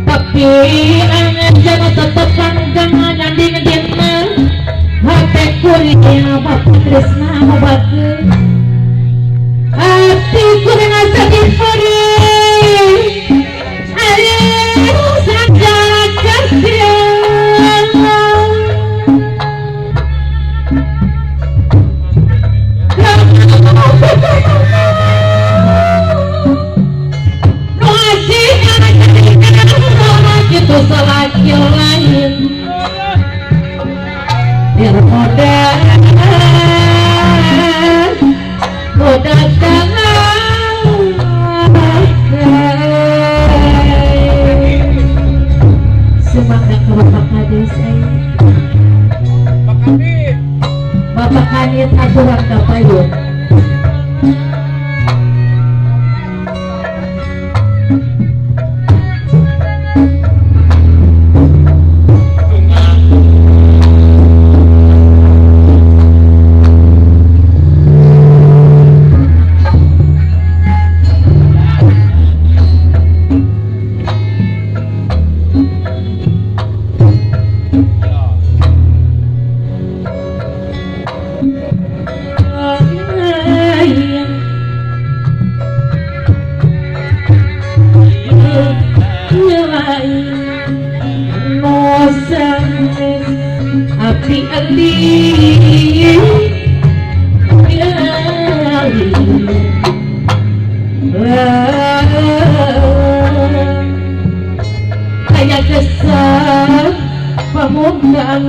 Tapi angan jangan tetap panggang nyanding dina hati. Kuring Bapak Tresna ngobatkeun hati kuring asa diperih. Ayo saja kasihan. Gitu salaki lain biar muda muda semangat ke Bapak Kades, Bapak Kanit aturan kapayun. Api ali kayak kesan pemukaan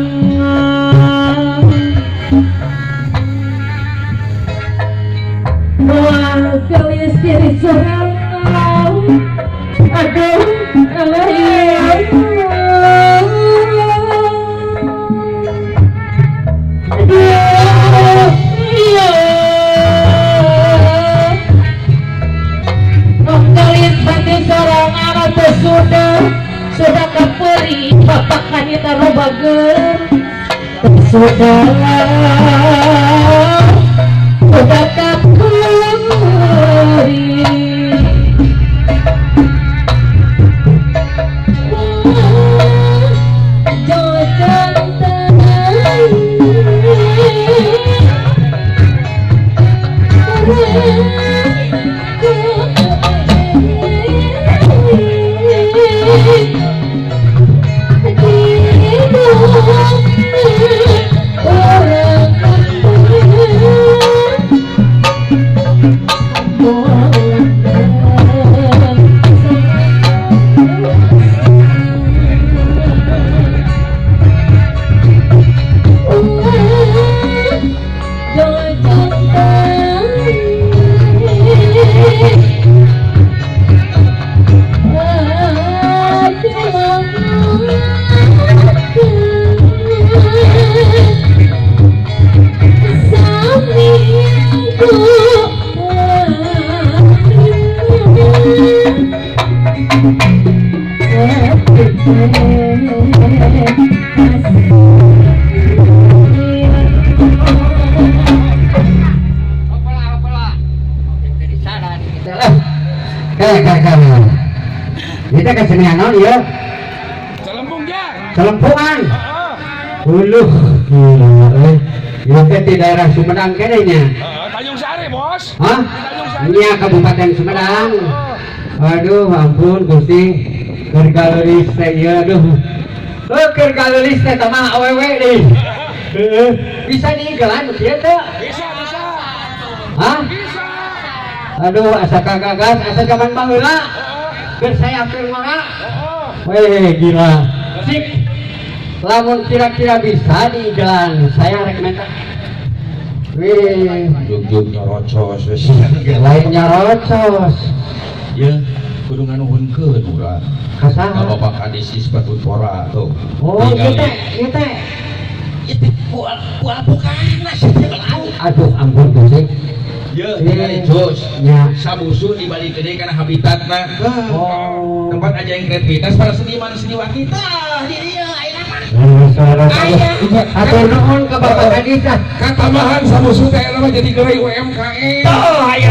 wah gelis diri sorang aduh alaihi aduh iya nonggelis bati sorangan atau sudah kaperi bapak kanita robager sudah kaperi. Kita kesenian non ya. Celempung ya. Celempungan. Uluh gila euy. Ieu teh di daerah Sumedang kene nya. Tanjung Sari, Bos. Hah? Nya Kabupaten Sumedang. Aduh, ampun Gusti. Keur galeulis teh ieu aduh. Heuh keur galeulis teh mah awewe deui. Heeh. Bisa diigelan kieu teh? Bisa, bisa. Hah? Bisa. Aduh, asa kagagas, asa zaman baheula. Keur saya keur ngora. Weh, gila. Sik. Lamun kira-kira bisa diigelan, saya rek minta. Wih, Jug-jug nyerocos wes. Lain nyerocos. Ya, kudu nganuhunkeun urang. Ka saha? Ka Bapak Kades Isbatun Pora tuh. Oh, ieu teh, ieu teh. Ieu teh bual bukana sih. Aduh, ampun Gusti. Ya, tinggal jos. Ya. Sabusu dibalik gede karena habitatna. Oh. Tempat aja yang kreativitas para seniman seniwati. Tah, di dieu ayeuna mah. Atur nuhun ke Bapak Kades ah. Katambahan sabusu teh mah jadi gerai UMKM. Tuh, aya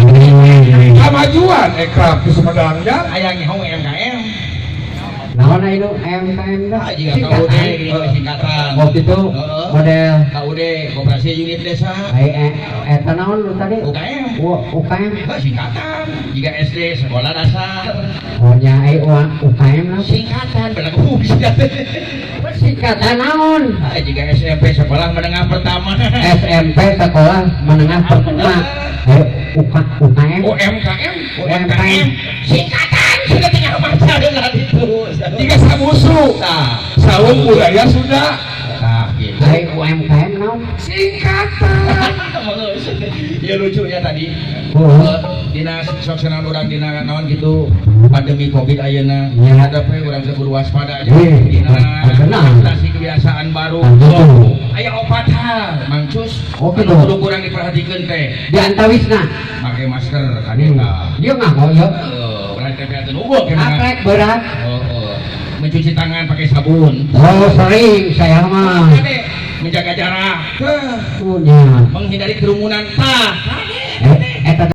Kamajuan ekraf di Sumedang ya. Aya ngeho UMKM. Naon itu UMKM teh? Ah, jika KUD gini singkatan. Oh gitu. Heeh. Model KUD Koperasi Unit Desa. ai eta naon lu tadi? UKM. UKM. Oh, singkatan. Jika SD sekolah dasar. Oh nya ai UKM lah. Singkatan berlaku singkatan. Singkatan naon? Ah, jika SMP sekolah menengah pertama. SMP sekolah menengah pertama. Ayo UKM. UMKM. UMKM singkatan sudah tinggal baca dengan itu. Jika samusu. Nah, Saung budaya Sunda. nah gitu. Ai UMKM naon? Singkatan. Ya lucunya tadi. Oh. Dina sok senang urang dina naon gitu pandemi Covid ayeuna. Iya. Tapi urang teh kudu waspada aja. Iya, Dina benar. adaptasi kebiasaan baru. Betul. Aya opat hal, Mang Cus. Oh, gitu. Anu kudu kurang diperhatikeun teh. Di antawisna. Make masker kadeta. Dia nganggo ya. Heeh, urang teh teu unggul ke Aprek berat. Oh. Mencuci tangan pakai sabun. Oh sering saya mah. Kade, menjaga jarak. Tah. Punya. Menghindari kerumunan. Tah. Eta.